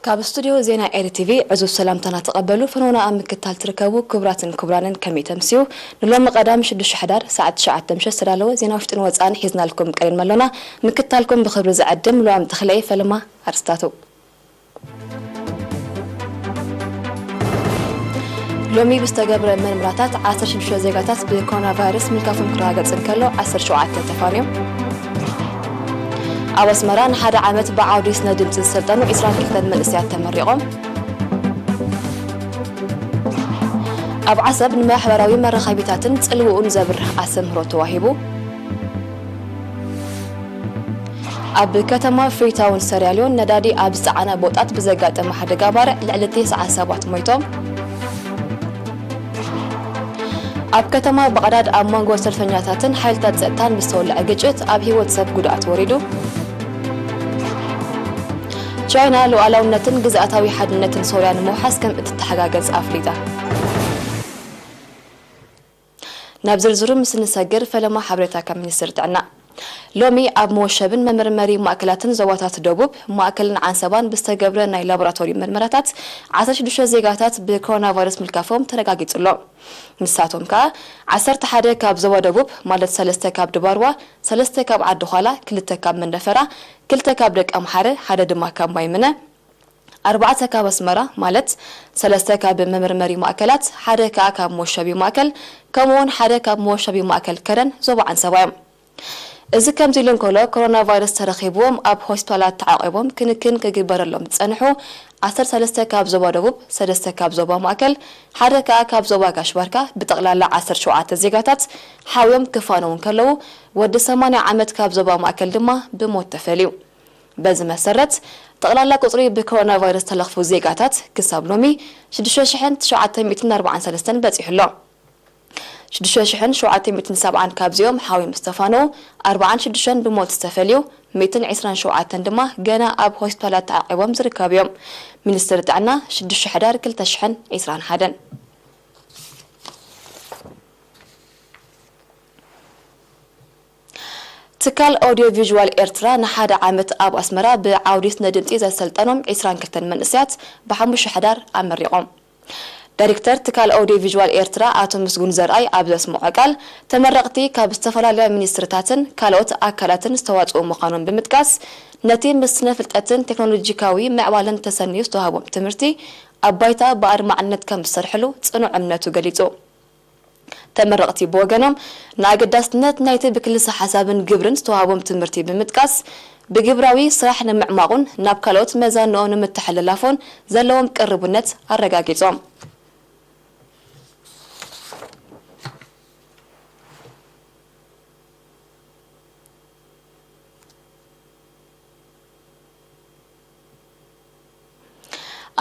ካብ ስቱዲዮ ዜና ኤሪ ቲቪ ዕዙዝ ሰላምታና ተቐበሉ። ፈነውና ኣብ ምክታል ትርከቡ ክቡራትን ክቡራንን ከመይ ተምስዩ? ንሎሚ ቀዳም ሽዱሽተ ሕዳር ሰዓት ትሽዓተ ምሸት ዝተዳለወ ዜና ውሽጥን ወጻእን ሒዝናልኩም ቀሪብና ኣሎና። ምክታልኩም ብኽብሪ ዝዕድም ሉኣም ተኽለየ። ፈለማ ኣርስታቱ። ሎሚ ብዝተገብረ መርምራታት ዓሰርተ ሽዱሽተ ዜጋታት ብኮሮና ቫይረስ ምልካፎም ክረጋገጽ እንከሎ ዓሰርተ ሸውዓተ ተፋንዮም። ኣብ ኣስመራ ንሓደ ዓመት ብዓውዲ ስነ ድምጺ ዝሰልጠኑ ዒስራን ክልተን መንእሰያት ተመሪቖም። ኣብ ዓሰብ ንማሕበራዊ መራኸቢታትን ጽልውኡን ዘብርህ ኣስተምህሮ ተዋሂቡ። ኣብ ከተማ ፍሪታውን ሰሪያልዮን ነዳዲ ኣብ ዝጸዓና ቦጣት ብዘጋጠመ ሓደጋ ባርዕ ልዕሊ ተስዓ ሰባት ሞይቶም። ኣብ ከተማ ባቕዳድ ኣብ መንጎ ሰልፈኛታትን ሓይልታት ጸጥታን ብዝተወልዐ ግጭት ኣብ ህይወት ሰብ ጉድኣት ወሪዱ። ቻይና ሉዓላውነትን ግዝኣታዊ ሓድነትን ሶርያ ንምውሓስ ከም እትተሓጋገዝ ኣፍሊጣ። ናብ ዝርዝሩ ምስ እንሰግር፣ ፈለማ ሓበሬታ ካብ ሚኒስትሪ ጥዕና። ሎሚ ኣብ መወሸብን መመርመሪ ማእከላትን ዞባታት ደቡብ፣ ማእከልን ዓንሰባን ብዝተገብረ ናይ ላቦራቶሪ መርመራታት ዓሰርተ ሽዱሽተ ዜጋታት ብኮሮና ቫይረስ ምልካፎም ተረጋጊጹ ኣሎ። ንሳቶም ከኣ ዓሰርተ ሓደ ካብ ዞባ ደቡብ፣ ማለት ሰለስተ ካብ ድባርዋ፣ ሰለስተ ካብ ዓዲ ዃላ፣ ክልተ ካብ መንደፈራ፣ ክልተ ካብ ደቂ ኣምሓረ፣ ሓደ ድማ ካብ ማይምነ፣ ኣርባዕተ ካብ ኣስመራ፣ ማለት ሰለስተ ካብ መመርመሪ ማእከላት፣ ሓደ ከኣ ካብ መወሸቢ ማእከል፣ ከምኡውን ሓደ ካብ መወሸቢ ማእከል ከረን ዞባ ዓንሰባ እዮም። እዚ ከምዚ ኢሉ እንከሎ፣ ኮሮና ቫይረስ ተረኺብዎም ኣብ ሆስፒታላት ተዓቒቦም ክንክን ክግበረሎም ዝጸንሑ ዓሰርተ ሰለስተ ካብ ዞባ ደቡብ፣ ሰለስተ ካብ ዞባ ማእከል፣ ሓደ ከኣ ካብ ዞባ ጋሽ ባርካ፣ ብጠቕላላ ዓሰርተ ሸውዓተ ዜጋታት ሓውዮም ክፋነዉ እንከለዉ፣ ወዲ ሰማንያ ዓመት ካብ ዞባ ማእከል ድማ ብሞት ተፈልዩ። በዚ መሰረት፣ ጠቕላላ ቁጽሪ ብኮሮና ቫይረስ ዝተለኽፉ ዜጋታት ክሳብ ሎሚ ሽዱሽተ ሽሕን ትሽዓተ ሚእትን ኣርባዓን ሰለስተን በጺሑ ኣሎ። ሽዱሽተ ሽሕን ሸውዓተ ሚእትን ሰብዓን ካብዚኦም ሓውዮም ዝተፋነዉ፣ ኣርባዓን ሽዱሽተን ብሞት ዝተፈልዩ፣ ሚእትን ዕስራን ሸውዓተን ድማ ገና ኣብ ሆስፒታላት ተዓቒቦም ዝርከቡ እዮም። ሚኒስትሪ ጥዕና፣ ሽዱሽተ ሕዳር ክልተ ሽሕን ዕስራን ሓደን። ትካል ኦድዮ ቪዥዋል ኤርትራ ንሓደ ዓመት ኣብ ኣስመራ ብዓውዲ ስነ ድምጺ ዘሰልጠኖም ዒስራን ክልተን መንእሰያት ብሓሙሽተ ሕዳር ኣመሪቖም። ዳይሬክተር ትካል ኦድዮ ቪዥዋል ኤርትራ ኣቶ ምስጉን ዘርኣይ ኣብ ዘስምዖ ቃል፣ ተመረቕቲ ካብ ዝተፈላለያ ሚኒስትርታትን ካልኦት ኣካላትን ዝተዋጽኡ ምዃኖም ብምጥቃስ፣ ነቲ ምስ ስነ ፍልጠትን ቴክኖሎጂካዊ ምዕባለን ተሰንዩ ዝተዋህቦም ትምህርቲ ኣብ ባይታ ብኣድማዕነት ከም ዝሰርሕሉ ጽኑዕ እምነቱ ገሊጹ። ተመረቕቲ ብወገኖም፣ ንኣገዳስነት ናይቲ ብክልሰ ሓሳብን ግብርን ዝተዋህቦም ትምህርቲ ብምጥቃስ፣ ብግብራዊ ስራሕ ንምዕማቑን ናብ ካልኦት መዛንኦም ንምትሕልላፎን ዘለዎም ቅርቡነት ኣረጋጊጾም።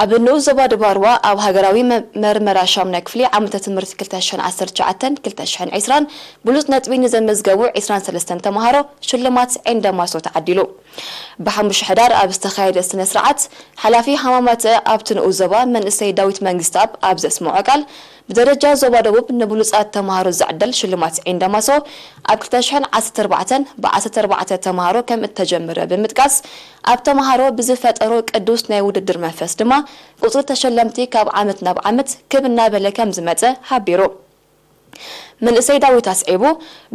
ኣብ ንኡስ ዞባ ድባርዋ ኣብ ሃገራዊ መ-፣ መርመራ ሻሙናይ ክፍሊ ዓመተ ትምህርቲ ክልተ ሽሕን ዓሰርተ ትሽዓተን ክልተ ሽሕን ዕስራን ብሉጽ ነጥቢ ንዘመዝገቡ ዕስራን ሰለስተን ተማሃሮ ሽልማት ዒንደማሶ ተዓዲሉ። ብሓሙሽተ ሕዳር ኣብ ዝተኻየደ ስነ ስርዓት፣ ሓላፊ ሃማማተ ኣብቲ ንኡስ ዞባ መንእሰይ ዳዊት መንግስተኣብ ኣብ ዘስምዖ ቃል፣ ብደረጃ ዞባ ደቡብ ንብሉጻት ተማሃሮ ዝዕደል ሽልማት ዒንደማሶ ኣብ ክልተ ሽሕን ዓሰርተ ኣርባዕተን ብዓሰርተ ኣርባዕተ ተማሃሮ ከም እተጀመረ ብምጥቃስ፣ ኣብ ተማሃሮ ብዝፈጠሮ ቅዱስ ናይ ውድድር መንፈስ ድማ ቁጽሪ ተሸለምቲ ካብ ዓመት ናብ ዓመት ክብ እናበለ ከም ዝመጸ ሓቢሩ። መንእሰይ ዳዊት ኣስዒቡ፣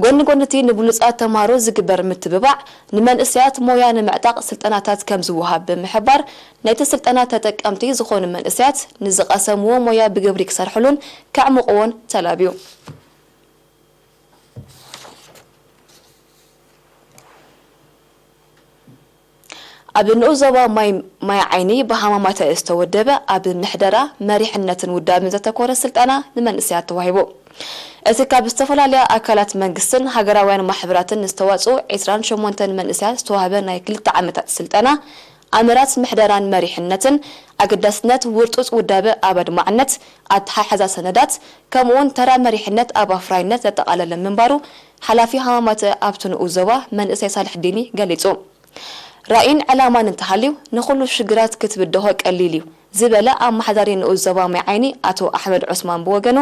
ጎኒ ጎኒ እቲ ንብሉጻት ተማሃሮ ዝግበር ምትብባዕ፣ ንመንእሰያት ሞያ ንምዕጣቕ ስልጠናታት ከም ዝወሃብ ብምሕባር፣ ናይቲ ስልጠና ተጠቀምቲ ዝኾኑ መንእሰያት ንዝቐሰምዎ ሞያ ብግብሪ ክሰርሕሉን ከዕምቑዎን ተላብዩ። ኣብ ንኡስ ዞባ ማይ፣ ማይ ዓይኒ ብሃማማተ ዝተወደበ ኣብ ምሕደራ፣ መሪሕነትን ውዳብን ዘተኮረ ስልጠና ንመንእሰያት ተዋሂቡ። እቲ ካብ ዝተፈላለያ ኣካላት መንግስትን ሃገራውያን ማሕበራትን ዝተዋጽኡ ዕስራን ሸሞንተን መንእሰያት ዝተዋህበ ናይ ክልተ ዓመታት ስልጠና፣ ኣምራት ምሕደራን መሪሕነትን፣ ኣገዳስነት ውርጡጽ ውዳበ ኣብ ኣድማዕነት፣ ኣተሓሕዛ ሰነዳት፣ ከምኡውን ተራ መሪሕነት ኣብ ኣፍራይነት ዘጠቓለለ ምንባሩ፣ ሓላፊ ሃማማተ ኣብቲ ንኡስ ዞባ መንእሰይ ሳልሕ ዲኒ ገሊጹ። ራኢን ዕላማን እንተሃልዩ፣ ንኹሉ ሽግራት ክትብድሆ ቀሊል እዩ ዝበለ ኣመሓዳሪ ንኡስ ዞባ ማይ ዓይኒ ኣቶ ኣሕመድ ዑስማን ብወገኑ፣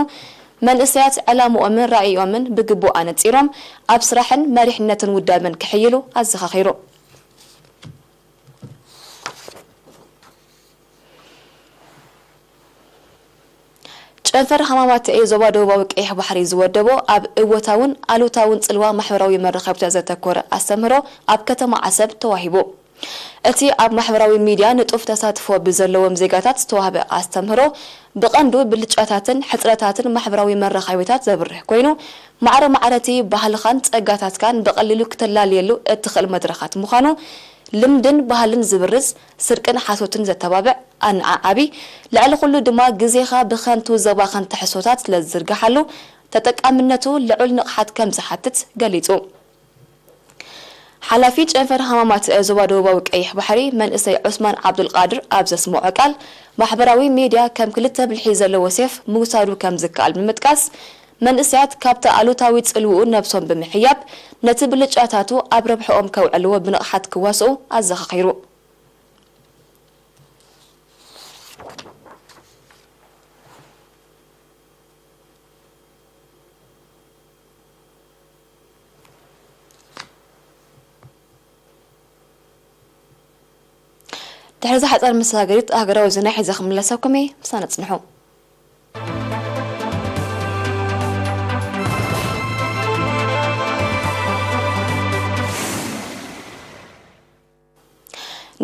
መንእሰያት ዕላምኦምን ራኢኦምን ብግቡእ ኣነጺሮም ኣብ ስራሕን መሪሕነትን ውዳበን ክሕይሉ ኣዘኻኺሩ። ጨንፈር ሃማማት ኤ ዞባ ደቡባዊ ቀይሕ ባሕሪ ዝወደቦ ኣብ እወታውን ኣሉታውን ጽልዋ ማሕበራዊ መራኸብታት ዘተኮረ ኣስተምህሮ ኣብ ከተማ ዓሰብ ተዋሂቡ። እቲ ኣብ ማሕበራዊ ሚድያ ንጡፍ ተሳትፎ ብዘለዎም ዜጋታት ዝተዋህበ ኣስተምህሮ፣ ብቐንዱ ብልጫታትን ሕጽረታትን ማሕበራዊ መራኸቢታት ዘብርህ ኮይኑ፣ ማዕረ ማዕረቲ ባህልኻን ጸጋታትካን ብቐሊሉ ክተላልየሉ እትኽእል መድረኻት ምዃኑ፣ ልምድን ባህልን ዝብርዝ፣ ስርቅን ሓሶትን ዘተባብዕ፣ ኣነዓዓቢ፣ ልዕሊ ኩሉ ድማ ግዜኻ ብኸንቱ ዘባኸን ትሕዝቶታት ስለ ዝዝርግሓሉ፣ ተጠቃምነቱ ልዑል ንቕሓት ከም ዝሓትት ገሊጹ። ሓላፊ ጨንፈር ሃማማት ዞባ ደቡባዊ ቀይሕ ባሕሪ መንእሰይ ዑስማን ዓብዱልቃድር ኣብ ዘስምዖ ቃል፣ ማሕበራዊ ሜድያ ከም ክልተ ብልሒ ዘለዎ ሴፍ ምውሳዱ ከም ዝከኣል ብምጥቃስ፣ መንእሰያት ካብቲ ኣሉታዊ ጽልውኡ ነብሶም ብምሕያብ፣ ነቲ ብልጫታቱ ኣብ ረብሕኦም ከውዕልዎ ብንቕሓት ክዋስኡ ኣዘኻኺሩ። ድሕሪ እዛ ሓጻር መሰጋገሪት ሃገራዊ ዜና ሒዘ ክምለሰኩም እየ። ምሳና ጽንሑ።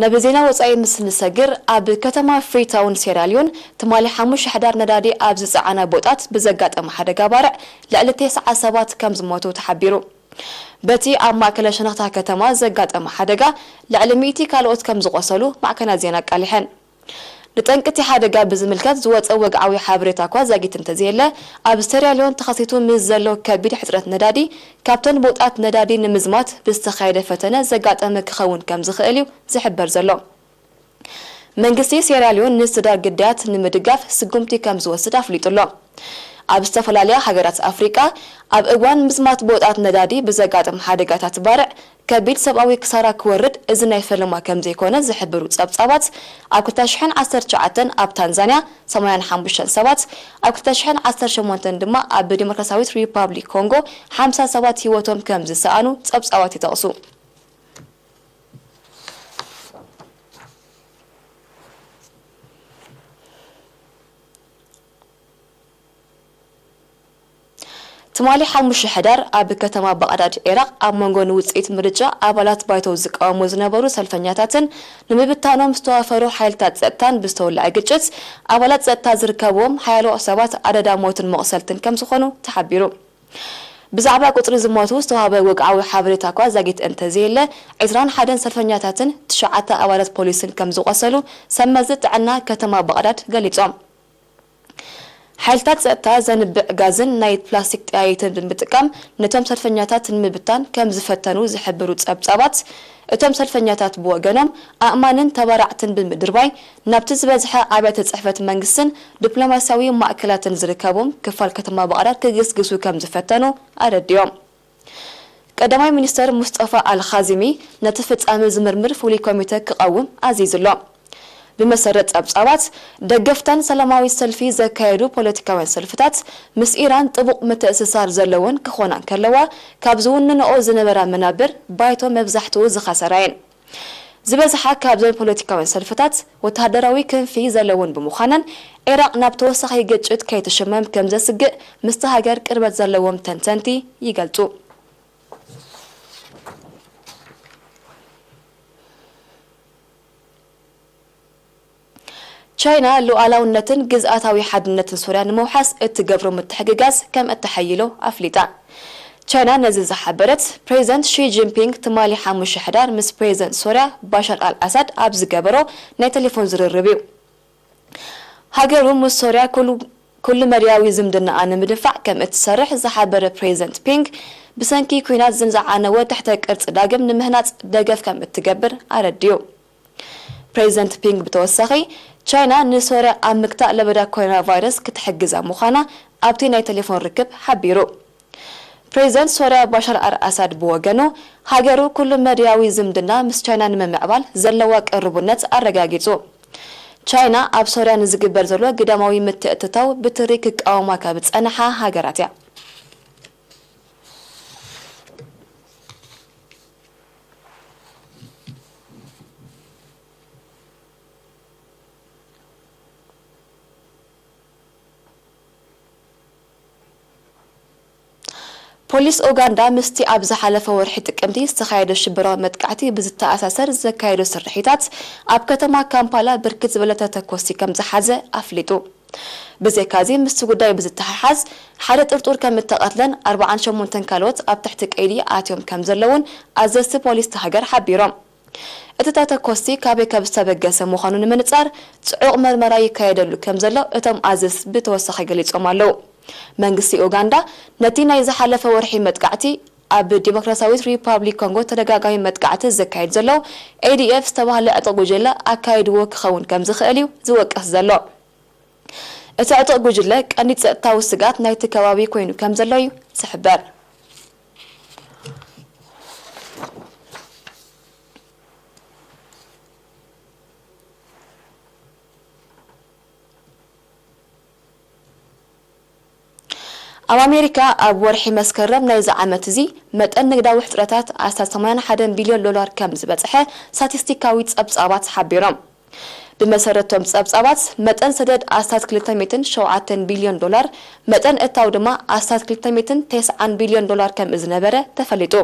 ናብ ዜና ወጻኢ ምስ ንሰግር፣ ኣብ ከተማ ፍሪታውን ሴራልዮን ትማሊ ሓሙሽተ ሕዳር ነዳዲ ኣብ ዝጸዓና ቦጣት ብዘጋጠመ ሓደጋ ባርዕ ልዕሊ ተስዓ ሰባት ከም ዝሞቱ ተሓቢሩ። በቲ ኣብ ማእከላይ ሸነኽታ ከተማ ዘጋጠመ ሓደጋ ልዕሊ ሚእቲ ካልኦት ከም ዝቖሰሉ ማዕከናት ዜና ኣቃሊሐን። ንጠንቂ እቲ ሓደጋ ብዝምልከት ዝወጸ ወግዓዊ ሓበሬታ እኳ ዛጊት እንተዘየለ፣ ኣብ ሴራልዮን ተኸሲቱ ምስ ዘሎ ከቢድ ሕጽረት ነዳዲ፣ ካብተን ቦጣት ነዳዲ ንምዝማት ብዝተኻየደ ፈተነ ዘጋጠመ ክኸውን ከም ዝኽእል እዩ ዝሕበር ዘሎ። መንግስቲ ሴራልዮን ንስድራ ግዳያት ንምድጋፍ ስጉምቲ ከም ዝወስድ ኣፍሊጡ ኣሎ። ኣብ ዝተፈላለያ ሃገራት ኣፍሪቃ፣ ኣብ እዋን ምዝማት ቦጣት ነዳዲ ብዘጋጥም ሓደጋታት ባርዕ፣ ከቢድ ሰብኣዊ ክሳራ ክወርድ እዚ ናይ ፈለማ ከም ዘይኮነ ዝሕብሩ ጸብጻባት፣ ኣብ ክልተ ሽሕን ዓሰርተ ትሽዓተን ኣብ ታንዛንያ ሰማንያን ሓሙሽተን ሰባት፣ ኣብ ክልተ ሽሕን ዓሰርተ ሸሞንተን ድማ ኣብ ዲሞክራሲያዊት ሪፓብሊክ ኮንጎ ሓምሳ ሰባት ህይወቶም ከም ዝሰኣኑ ጸብጻባት ይጠቕሱ። ትማሊ ሓሙሽተ ሕዳር ኣብ ከተማ ባቕዳድ ዒራቕ ኣብ መንጎ ንውጽኢት ምርጫ ኣባላት ባይቶ ዝቃወሙ ዝነበሩ ሰልፈኛታትን ንምብታኖም ዝተዋፈሩ ሓይልታት ጸጥታን ብዝተወልዐ ግጭት ኣባላት ጸጥታ ዝርከብዎም ሓያሎ ሰባት ኣደዳ ሞትን መቑሰልትን ከም ዝኾኑ ተሓቢሩ። ብዛዕባ ቁጽሪ ዝሞቱ ዝተዋህበ ወግዓዊ ሓበሬታ እኳ ዛጊት እንተዘየለ፣ ዕስራን ሓደን ሰልፈኛታትን ትሽዓተ ኣባላት ፖሊስን ከም ዝቖሰሉ ሰብ መዚ ጥዕና ከተማ ባቕዳድ ገሊጾም። ሓይልታት ጸጥታ ዘንብዕ ጋዝን ናይ ፕላስቲክ ጠያይትን ብምጥቃም ነቶም ሰልፈኛታት ንምብታን ከም ዝፈተኑ ዝሕብሩ ጸብጻባት፣ እቶም ሰልፈኛታት ብወገኖም ኣእማንን ተባራዕትን ብምድርባይ ናብቲ ዝበዝሐ ኣብያተ ጽሕፈት መንግስትን ዲፕሎማስያዊ ማእከላትን ዝርከቦም ክፋል ከተማ ባቕዳድ ክግስግሱ ከም ዝፈተኑ ኣረዲኦም። ቀዳማይ ሚኒስተር ሙስጠፋ ኣል ካዚሚ ነቲ ፍጻመ ዝምርምር ፍሉይ ኮሚተ ክቐውም ኣዚዙ ኣሎ። ብመሰረት ጸብጻባት፣ ደገፍተን ሰላማዊ ሰልፊ ዘካየዱ ፖለቲካውያን ሰልፍታት ምስ ኢራን ጥቡቕ ምትእስሳር ዘለወን ክኾና እንከለዋ፣ ካብ ዝውንንኦ ዝነበራ መናብር ባይቶ መብዛሕትኡ ዝኸሰራ እየን። ዝበዝሓ ካብዘን ፖለቲካውያን ሰልፍታት ወተሃደራዊ ክንፊ ዘለወን ብምዃነን፣ ዒራቕ ናብ ተወሳኺ ግጭት ከይትሽመም ከም ዘስግእ ምስቲ ሃገር ቅርበት ዘለዎም ተንተንቲ ይገልጹ። ቻይና ሉዓላውነትን ግዝኣታዊ ሓድነትን ሶርያ ንምውሓስ እትገብሮ ምትሕግጋዝ ከም እተሐይሎ ኣፍሊጣ። ቻይና ነዚ ዝሓበረት፣ ፕሬዚደንት ሺ ጂንፒንግ ትማሊ ሓሙሽተ ሕዳር ምስ ፕሬዚደንት ሶርያ ባሻር ኣል ኣሳድ ኣብ ዝገበሮ ናይ ቴሌፎን ዝርርብ እዩ። ሃገሩ ምስ ሶርያ ኩሉ፣ ኩሉ መዳያዊ ዝምድናኣ ንምድንፋዕ ከም እትሰርሕ ዝሓበረ ፕሬዚደንት ፒንግ፣ ብሰንኪ ኲናት ዝንዝዓነወ ትሕተ ቅርጺ ዳግም ንምህናጽ ደገፍ ከም እትገብር ኣረዲኡ። ፕሬዚደንት ፒንግ ብተወሳኺ፣ ቻይና ንሶርያ ኣብ ምግታእ ለበዳ ኮሮና ቫይረስ ክትሕግዛ ምዃና ኣብቲ ናይ ቴሌፎን ርክብ ሓቢሩ። ፕሬዚደንት ሶርያ ባሻር ኣል ኣሳድ ብወገኑ፣ ሃገሩ ኩሉ መዳያዊ ዝምድና ምስ ቻይና ንምምዕባል ዘለዋ ቅርቡነት ኣረጋጊጹ። ቻይና ኣብ ሶርያ ንዝግበር ዘሎ ግዳማዊ ምትእትታው ብትሪ ክቃወማ ካብ ዝጸንሓ ሃገራት እያ። ፖሊስ ኡጋንዳ ምስቲ ኣብ ዝሓለፈ ወርሒ ጥቅምቲ ዝተኻየደ ሽበራዊ መጥቃዕቲ ብዝተኣሳሰር ዘካየዶ ስርሒታት ኣብ ከተማ ካምፓላ ብርክት ዝበለ ተተኮሲ ከም ዝሓዘ ኣፍሊጡ። ብዘይካዚ ምስቲ ጉዳይ ብዝተሓሓዝ ሓደ ጥርጡር ከም እተቐትለን ኣርባዓን ሸሞንተን ካልኦት ኣብ ትሕቲ ቀይዲ ኣትዮም ከም ዘለውን ኣዘዝቲ ፖሊስ እታ ሃገር ሓቢሮም። እቲ ተተኮስቲ ካበይ ከም ዝተበገሰ ምዃኑ ንምንጻር ጽዑቕ መርመራ ይካየደሉ ከም ዘሎ እቶም ኣዘዝቲ ብተወሳኺ ገሊጾም ኣለዉ። መንግስቲ ኡጋንዳ ነቲ ናይ ዝሓለፈ ወርሒ መጥቃዕቲ ኣብ ዲሞክራሲያዊት ሪፓብሊክ ኮንጎ ተደጋጋሚ መጥቃዕቲ ዘካይድ ዘሎ ኤ ዲ ኤፍ ዝተባህለ ዕጡቕ ጉጅለ ኣካይድዎ ክኸውን ከም ዝኽእል እዩ ዝወቅስ ዘሎ። እቲ ዕጡቕ ጉጅለ ቀንዲ ጸጥታዊ ስግኣት ናይቲ ከባቢ ኮይኑ ከም ዘሎ እዩ ዝሕበር። ኣብ ኣሜሪካ ኣብ ወርሒ መስከረም ናይዚ ዓመት እዚ መጠን ንግዳዊ ሕጽረታት ኣስታት ሰማንያን ሓደን ቢልዮን ዶላር ከም ዝበጽሐ ስታቲስቲካዊ ጸብጻባት ሓቢሮም። ብመሰረቶም ጸብጻባት፣ መጠን ሰደድ ኣስታት ክልተ ሚእትን ሸውዓተን ቢልዮን ዶላር፣ መጠን እታው ድማ ኣስታት ክልተ ሚእትን ተስዓን ቢልዮን ዶላር ከም ዝነበረ ተፈሊጡ።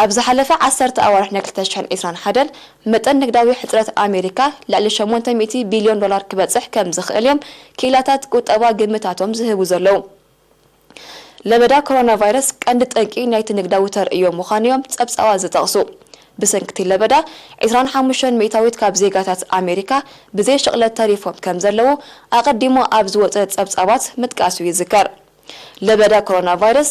ኣብ ዝሓለፈ ዓሰርተ ኣዋርሕ ናይ ክልተ ሽሕን ዕስራን ሓደን መጠን ንግዳዊ ሕጽረት ኣሜሪካ ልዕሊ ሸሞንተ ሚእቲ ቢልዮን ዶላር ክበጽሕ ከም ዝኽእል እዮም ክኢላታት ቁጠባ ግምታቶም ዝህቡ ዘለዉ። ለበዳ ኮሮና ቫይረስ ቀንዲ ጠንቂ ናይቲ ንግዳዊ ተርእዮ ምዃኑ እዮም ጸብጻባት ዝጠቕሱ። ብሰንኪ እቲ ለበዳ፣ ዕስራን ሓሙሽተን ሚእታዊት ካብ ዜጋታት ኣሜሪካ ብዘይ ሽቕለት ተሪፎም ከም ዘለዉ ኣቐዲሙ ኣብ ዝወጸ ጸብጻባት ምጥቃሱ ይዝከር። ለበዳ ኮሮና ቫይረስ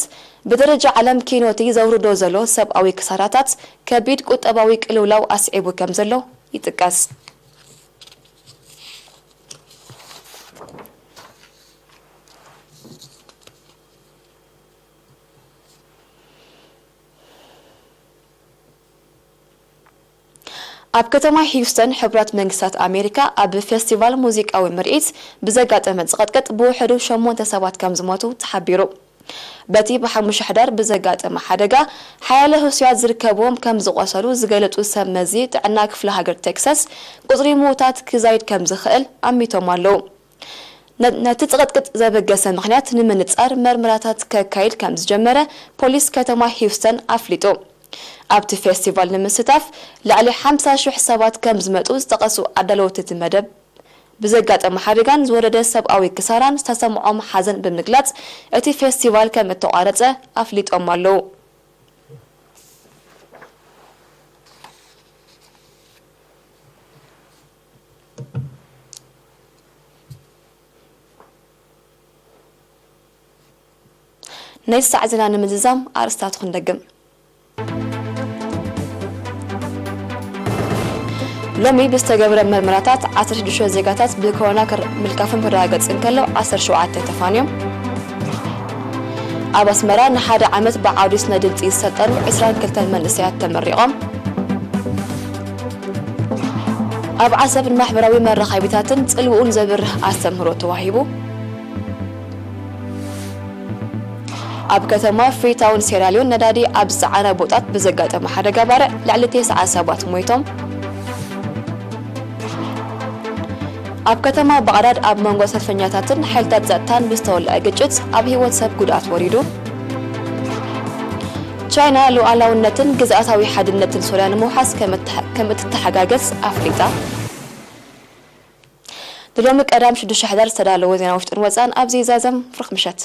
ብደረጃ ዓለም ኪኖቲ ዘውርዶ ዘሎ ሰብኣዊ ክሳራታት ከቢድ ቁጠባዊ ቅልውላው ኣስዒቡ ከም ዘሎ ይጥቀስ። ኣብ ከተማ ሂውስተን ሕቡራት መንግስታት ኣሜሪካ ኣብ ፌስቲቫል ሙዚቃዊ ምርኢት ብዘጋጠመ ዝቐጥቀጥ ብውሕዱ ሸሞንተ ሰባት ከም ዝሞቱ ተሓቢሩ። በቲ ብሓሙሽተ ሕዳር ብዘጋጠመ ሓደጋ ሓያለ ህሱያት ዝርከብዎም ከም ዝቖሰሉ ዝገለጹ ሰብ መዚ ጥዕና ክፍለ ሃገር ቴክሳስ፣ ቁጽሪ ምዉታት ክዛይድ ከም ዝኽእል ኣሚቶም ኣለዉ። ነ-፣ ነቲ ጽቕጥቅጥ ዘበገሰ ምኽንያት ንምንጻር መርመራታት ከካይድ ከም ዝጀመረ ፖሊስ ከተማ ሂውስተን ኣፍሊጡ። ኣብቲ ፌስቲቫል ንምስታፍ ልዕሊ ሓምሳ ሽሕ ሰባት ከም ዝመጹ ዝጠቐሱ ኣዳለውቲ እቲ መደብ፣ ብዘጋጠመ ሓደጋን ዝወረደ ሰብኣዊ ክሳራን ዝተሰምዖም ሓዘን ብምግላጽ፣ እቲ ፌስቲቫል ከም እተቋረጸ ኣፍሊጦም ኣለዉ። ናይ ሳዕ ዜና ንምዝዛም ኣርእስታት ክንደግም። ሎሚ ብዝተገብረ መርመራታት ዓሰርተ ሽዱሽተ ዜጋታት ብኮሮና ክር-፣ ምልካፎም ክረጋገጽ እንከሎ ዓሰርተ ሸውዓተ ተፋንዮም። ኣብ ኣስመራ ንሓደ ዓመት ብዓውዲ ስነ ድምጺ ዝሰልጠኑ ዕስራን ክልተን መንእሰያት ተመሪቖም። ኣብ ዓሰብ ንማሕበራዊ መራኸቢታትን ጽልውኡን ዘብርህ ኣስተምህሮ ተዋሂቡ። ኣብ ከተማ ፍሪታውን ሴራልዮን ነዳዲ ኣብ ዝጸዓና ቦጣት ብዘጋጠመ ሓደጋ ባርዕ ልዕሊ ተስዓ ሰባት ሞይቶም። ኣብ ከተማ ባቕዳድ ኣብ መንጎ ሰልፈኛታትን ሓይልታት ጸጥታን ብዝተወልዐ ግጭት ኣብ ህይወት ሰብ ጉድኣት ወሪዱ። ቻይና ሉዓላውነትን ግዝኣታዊ ሓድነትን ሶርያ ንምውሓስ ከም እትሓ-፣ ከም እትተሓጋገዝ ኣፍሊጣ። ንሎሚ ቀዳም ሽዱሽተ ሕዳር ዝተዳለወ ዜና ውሽጥን ወጻን ኣብዚ ይዛዘም። ርኽ ምሸት።